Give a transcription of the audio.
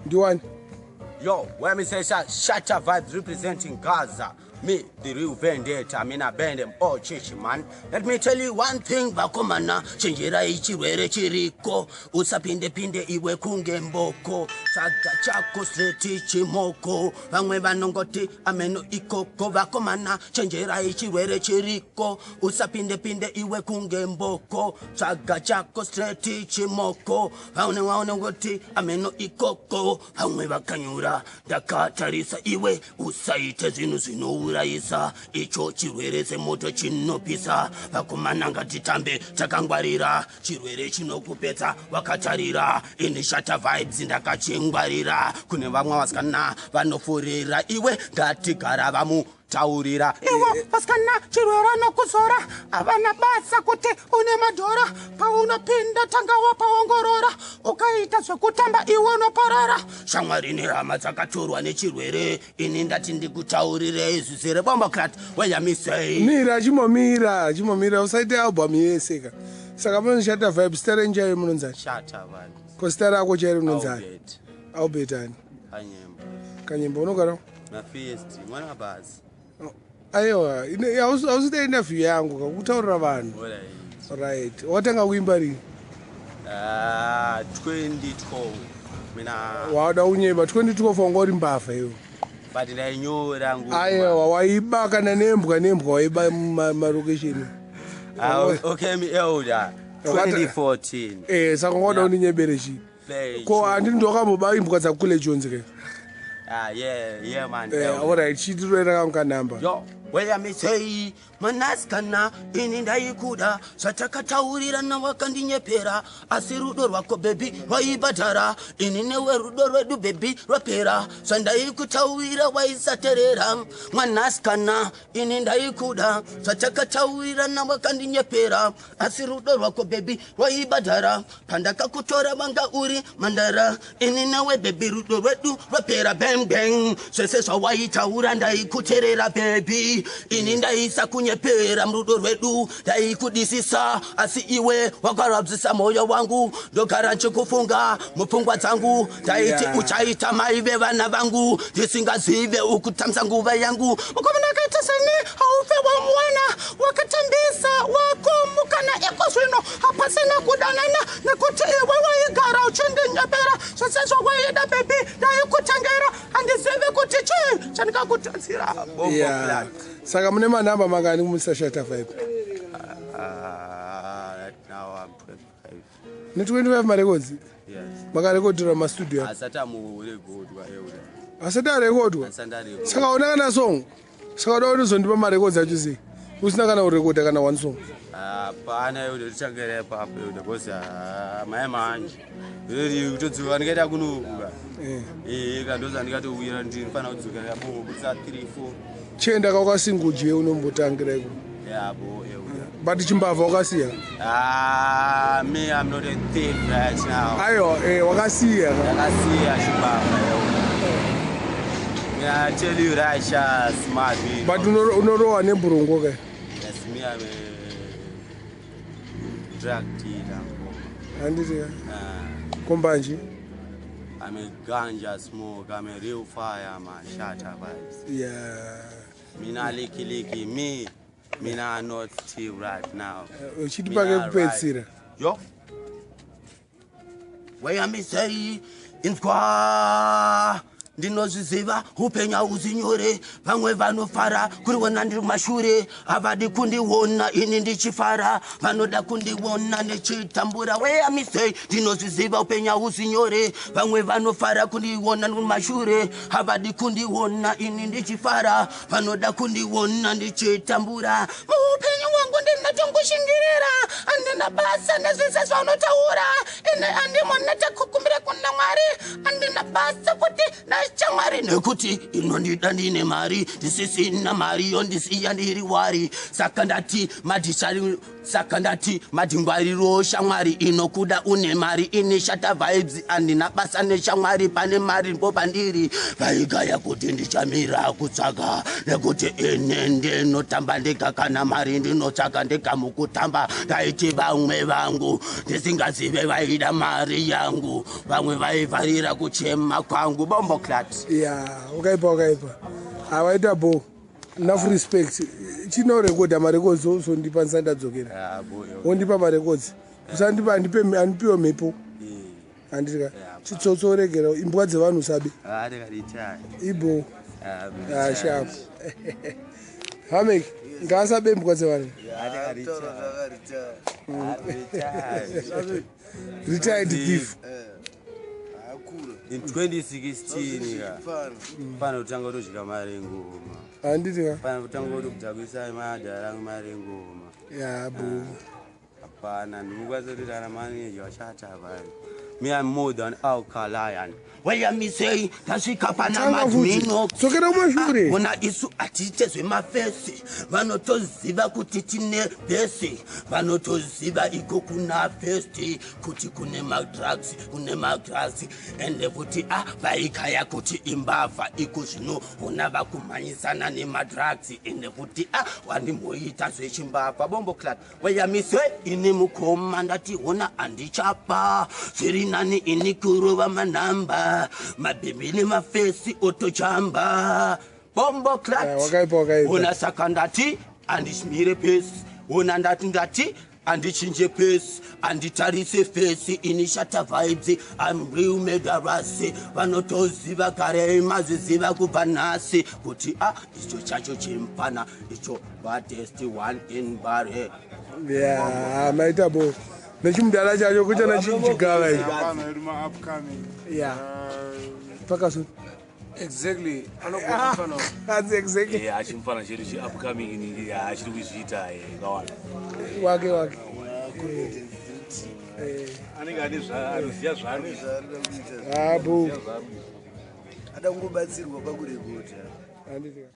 Ndiwani? Yo, where me say Shatta Vibes representing Gaza. Me, the real vendetta, me na bend them all chichi man. Let me tell you one thing, vakomana, chenjerai chirwere chiriko, usapinde pinde iwe kunge mboko, tsvaga chako straight chimoko, vamwe vanongoti ameno ikoko, vakomana, chenjerai chirwere chiriko, usapinde pinde iwe kunge mboko, tsvaga chako straight chimoko, vamwe vanongoti ameno ikoko, vamwe vakanyura, ndakatarisa iwe, usaite zvinhu zvinourayisa, icho chirwere semoto chinopisa, vakomana ngatitambe takangwarira, chirwere chinokupedza wakatarira, ini Shatta Vibes ndakachingwarira, kune vamwe vasikana vanofurira iwe, ngatigara vamutaurira iwo vasikana chirwere nokuzora, havana basa kuti une madhora, paunopinda tanga wapaongorora, ukaita zvekutamba iwe unoparara, shamwari nehama dzakatorwa nechirwere, ini ndati ndikutaurire izvi bomboclaat weyamisei. Mira, chimomira, chimomira, usaite album yese ka. Saka munonzi Shatta Vibes, zita renyu chairo munonzani? Shatta Vibes. Ko zita rako chairo munonzani? Albert. Albert ani? Kanyemba. Kanyemba, unogara? Mafirst mwana basi. Aiwa, hausida interview yangu kakutaurira vanhu. Alright. Right, watanga kuimba rini? 2012 mina. Wada kunyeba, 2012 wanga uri mbavha iwe. But ndainyora nguva. Aiwa, waiba kana nembwa, nembwa waiba marokesheni. Ah, okay, mi elder, 2014. Saka wada undinyebere chii? Play. Ko handini ndokamboba imbwa dzakule Jones ke? Ah, yeah man. Eh, alright, chitirwera kangu kanhamba. Yo, weyamisei mwanasikana, ini ndaikuda, zvatakataurirana wakandinyepera, asi rudo rwako baby rwaibhadhara, ini newe rudo rwedu baby rwapera, zvandaikutaurira waisaterera, mwanasikana, ini ndaikuda, zvatakataurirana wakandinyepera, asi rudo rwako baby rwaibhadhara, pandakakutora wanga uri mandara, ini newe baby rudo rwedu rwapera, bang bang, zvese zvawaitaura ndaikuterera baby, ini ndaisa kunyepera, murudo rwedu ndaikudisisa, asi iwe wakarwadzisa mwoyo wangu, ndogara nchikufunga mupfungwa dzangu, ndaiti uchaita mai vevana vangu, ndisingazive ukutambisa nguva yangu, mukomana akaita seni haufe wamuwana, wakatambisa wako mukana, iko zvino hapasina kudanana, nekuti iwe waigara uchindinyepera, zvese zvawaida baby ndaikutengera, handizivi kuti chii chandingakutadzira. Yeah. Saka mune manhamba mangani kuMr Shatta Vibe? Right now I'm 25. Ne25 marekodzi? Yes. Makarekodhera mastudio? Asati amurekodwa, elder. Asati arekodwa? Asati arekodwa. Saka una kana song? Saka uda kutozondipa marekodzi acho sei usina kana kurekodha kana one song? Hapana, elder, tichangera ipapo, elder, because mai manje reri kutodzoka ndikaita kunokuka. Kandoza ndikatowira, ndinofanira kudzokera bobutsa 3 4. Chienda kaukasinguje unombotangira iko. Yabo, elder. But chimbavha wakasiya? Ah, me, I'm not a thief right now. Aiwa, wakasiya. Ndakasiya chimbavha, elder. Me, I tell you right, smart me. But unorohwa nebhurongo ka? Yes, me, I'm a drug dealer. Handiti? Kombanje? I'm a ganja smoke. I'm a real fire man. Shatta Vibes. Me na licky licky. Me na not steal right now. Uchitipa kekupedzisira. Yo. Weyamisei, inzwa, ndinozviziva upenyu hauzi nyore, vamwe vanofara kuriona ndiri mashure, havadi kundiona ini ndichifara, vanoda kundiona ndichitambura. Weyamisei, ndinozviziva upenyu hauzi nyore, vamwe vanofara kundiona ndiri mashure, havadi kundiona ini ndichifara, vanoda kundiona ndichitambura. Muupenyu hwangu ndinotongoshingirira, handina basa nezvese zvaunotaura, ini handimona takukumbira kuna Mwari, handina basa kuti. Shamwari nekuti inondida ndine mari, ndisisina mari yondisiya ndiri wari. Saka ndati madhishari, saka ndati madhingwariro. Shamwari inokuda une mari. Ini Shatta Vibes handina basa neshamwari, pane mari ndipo pandiri. Vaigaya kuti ndichamira kutsvaga, nekuti ini ndinotamba ndega. Kana mari ndinotsvaga ndega. Mukutamba ndaiti vamwe vangu ndisingazive vaida mari yangu, vamwe vaivharira kuchema kwangu. Bomboclaat. Ya, wakaipa, wakaipa. Hawaita bo, enough respect. Chinorekodha marecords, uzondipa ndisati ndadzokera. Wondipa marecords, usandipa andipiwe mhepo, handitika chitsotso. Regera imbwa dzevanhu, usabe ibo. Sharp hamek, ngaasabe imbwa dzevanhu. Retired thief. In 2016 ka pana kutanga kutodya mari ngoma. Handitika. Pana kutanga kutokudhakwisa madhara angu mari ngoma. Ya, bo. Hapana, ndimukwanisa kuti kana manager waShatta Vibes. Me, I'm more than alkaline. Where me say tasvika pana Tanga futi. Madminox. Dzokera kumashure. Ona, isu hatiite zvemafesi. Vanotoziva kuti tine bhesi, vanotoziva iko kuna festi kuti kune madrugs, kune madrugs. Ende futi a vaikaya kuti imbavha iko zvino ona vakumhanyisana nemadrugs. Ende futi a wandimboita zvechimbavha. Bomboclaat. Weyamise ini mukoma, ndati ona handichapa, zviri nani ini kurova manhamba, mabhebhi nemafesi otojamba. Bomboclaat. Ah, wakaipa, wakaipa. Ona, saka ndati handishimire pesi. Ona, ndati handichinje pesi, handitarise fesi. Ini Shatta Vibes, I'm real murderous. Vanotoziva kare, mazviziva kubva nhasi kuti a icho chacho chimfana icho, baddest one in Bare. Ya, maita bo nechimudala chacho kuchana chigava ichi. Vana vedu ma-upcoming. Ya, pakaso. Exactly, anogona mufana. That's exactly. Achimufana chedu chiupcoming ningi achiri kuzviita kawanda. Wake wake. Anenge ane anoziva zvaari. Zvaarida kuita. Ah, bo. Ada kungobatsirwa pakurekodha. Handitika.